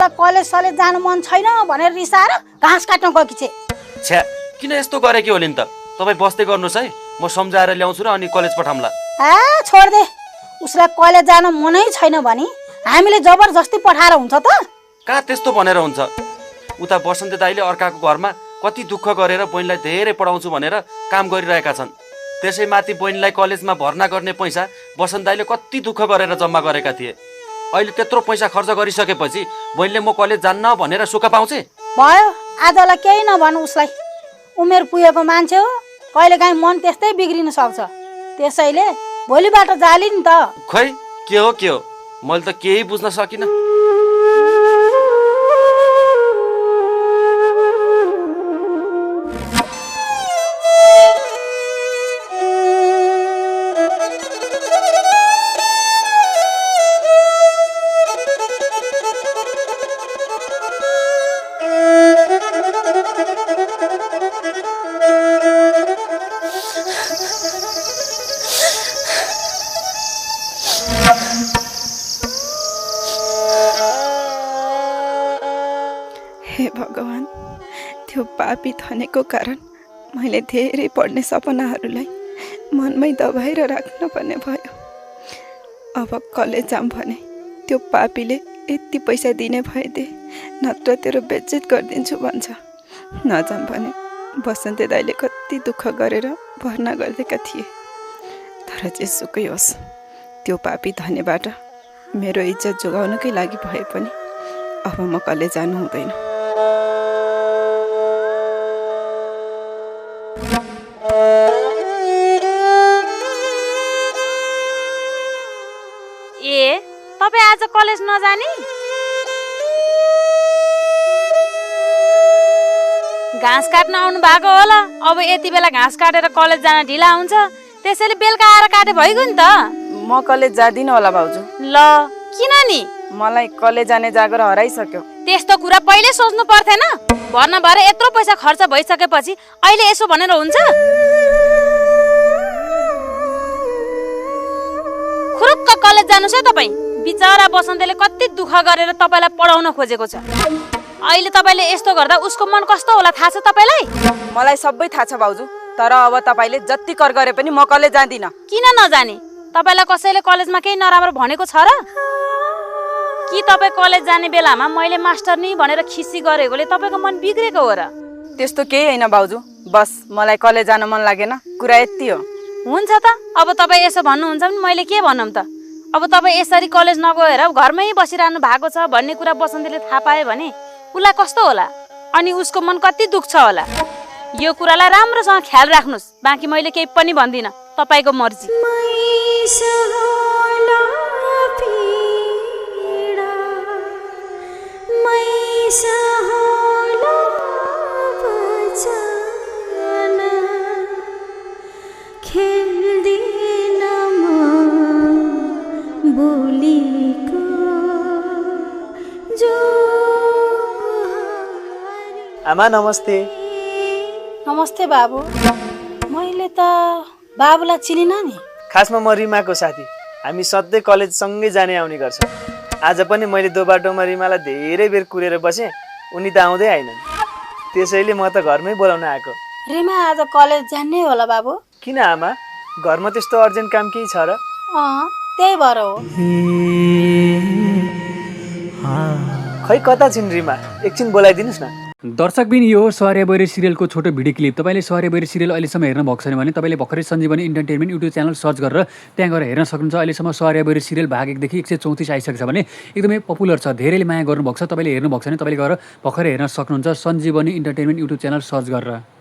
College सलेज जानु मन छैन भनेर रिसाएर घाँस काट्न गएकी छे। छ्या किन यस्तो गरे कि होली नि त? तपाईँ बस्दै गर्नुहोस् है, म सम्झाएर ल्याउँछु र अनि कलेज पठाउँला। छोड दे, उसलाई कलेज जान मनै छैन भने हामीले जबरजस्ती पठाएर हुन्छ त? कहाँ त्यस्तो भनेर हुन्छ? उता बसन्ते दाइले अर्काको घरमा कति दुःख गरेर बहिनीलाई धेरै पढाउँछु भनेर काम गरिरहेका छन्। त्यसै माथि बहिनीलाई कलेजमा भर्ना गर्ने पैसा बसन्त दाइले कति दुःख गरेर जम्मा गरेका थिए। अहिले त्यत्रो पैसा खर्च गरिसकेपछि बहिनीले म कलेज जान्न भनेर सुख पाउँछे? भयो, आजलाई केही नभन उसलाई। उमेर पुगेको मान्छे हो, कहिलेकाहीँ मन त्यस्तै बिग्रिन सक्छ। त्यसैले भोलिबाट जाली नि त। खै के हो मैले त केही बुझ्न सकिनँ। हे भगवान, त्यो पापी थनेको कारण मैले धेरै पढ्ने सपनाहरूलाई मनमै दबाएर राख्न पर्ने भयो। अब कलेज जाम भने त्यो पापीले यति पैसा दिने भइदिए, नत्र तेरो बेइज्जत गरिदिन्छु भन्छ। नजाम भने बसन्ते दाइले कति दुःख गरेर भर्ना गरिदिएका थिए। तर जेसुकै होस्, त्यो पापी धनेबाट मेरो इज्जत जोगाउनकै लागि भए पनि अब म कलेज जानु हुँदैन। ए, तपाईँ आज कलेज नजाने? घाँस काट्न आउनु भएको होला। अब यति बेला घाँस काटेर कलेज जान ढिला हुन्छ, त्यसैले बेलुका आएर काटे भइगयो नि त। म कलेज जादिनँ होला भाउजू। ल किन नि? मलाई कलेज जाने जागर हराइसक्यो। त्यस्तो कुरा पहिले सोच्नु पर्थेन? भर्ना भएर यत्रो पैसा खर्च भइसकेपछि अहिले यसो भनेर हुन्छ? खुरुक्क कलेज जानुस् है तपाईँ। बिचरा बसन्तेले कति दुःख गरेर तपाईँलाई पढाउन खोजेको छ। अहिले तपाईँले यस्तो गर्दा उसको मन कस्तो होला थाहा छ तपाईँलाई? मलाई सबै थाहा छ भाउजू, तर अब तपाईँले जति कर गरे पनि म कलेज जादिनँ। किन नजाने? तपाईँलाई कसैले कलेजमा केही नराम्रो भनेको छ र? कि तपाईँ कलेज जाने बेलामा मैले मास्टरनी भनेर खिसी गरेकोले तपाईँको मन बिग्रेको हो र? त्यस्तो केही होइन भाउजू, बस मलाई कलेज जान मन लागेन, कुरा यति हो। हुन्छ त, अब तपाईँ यसो भन्नुहुन्छ भने मैले के भनौँ त? अब तपाईँ यसरी कलेज नगएर घरमै बसिरहनु भएको छ भन्ने कुरा बसन्तीले थाहा पायो भने उसलाई कस्तो होला? अनि उसको मन कति दुख्छ होला? यो कुरालाई राम्रोसँग ख्याल राख्नुहोस्। बाँकी मैले केही पनि भन्दिनँ, तपाईँको मर्जी। आमा नमस्ते। नमस्ते बाबु। मैले त बाबुलाई चिनिन नि। खासमा म रिमाको साथी, हामी सधैँ कलेज सँगै जाने आउने गर्छौँ। आज पनि मैले दो बाटोमा रिमालाई धेरै बेर कुरेर बसेँ, उनी त आउँदै आइनन्। त्यसैले म त घरमै बोलाउन आएको। रिमा आज कलेज जान्ने होला बाबु। किन आमा, घरमा त्यस्तो अर्जेन्ट काम केही छ र? त्यही भएर हो। खै कता छिन् रिमा, एकछिन बोलाइदिनुहोस् न। दर्शकबिन, यो हो सवारे बहिरी सिरियलको छोटो भिडियो क्लिप। तपाईँले सवारे बहिरी सिरियल अहिलेसम्म हेर्न भएको छैन भने तपाईँले भर्खरै सञ्जीवनी इन्टरटेनमेन्ट युट्युब च्यानल सर्च गरेर त्यहाँ गएर हेर्न सक्नुहुन्छ। अहिलेसम्म सवारे बहिरी सिरियल भाग 1 देखि 134 आइसकेको छ भने एकदमै पपुलर छ, धेरैले माया गर्नुभएको छ। तपाईँले हेर्नु भएको छ भने तपाईँले गएर भर्खरै हेर्न सक्नुहुन्छ सञ्जीवनी इन्टरटेनमेन्ट युट्युब च्यानल सर्च गरेर।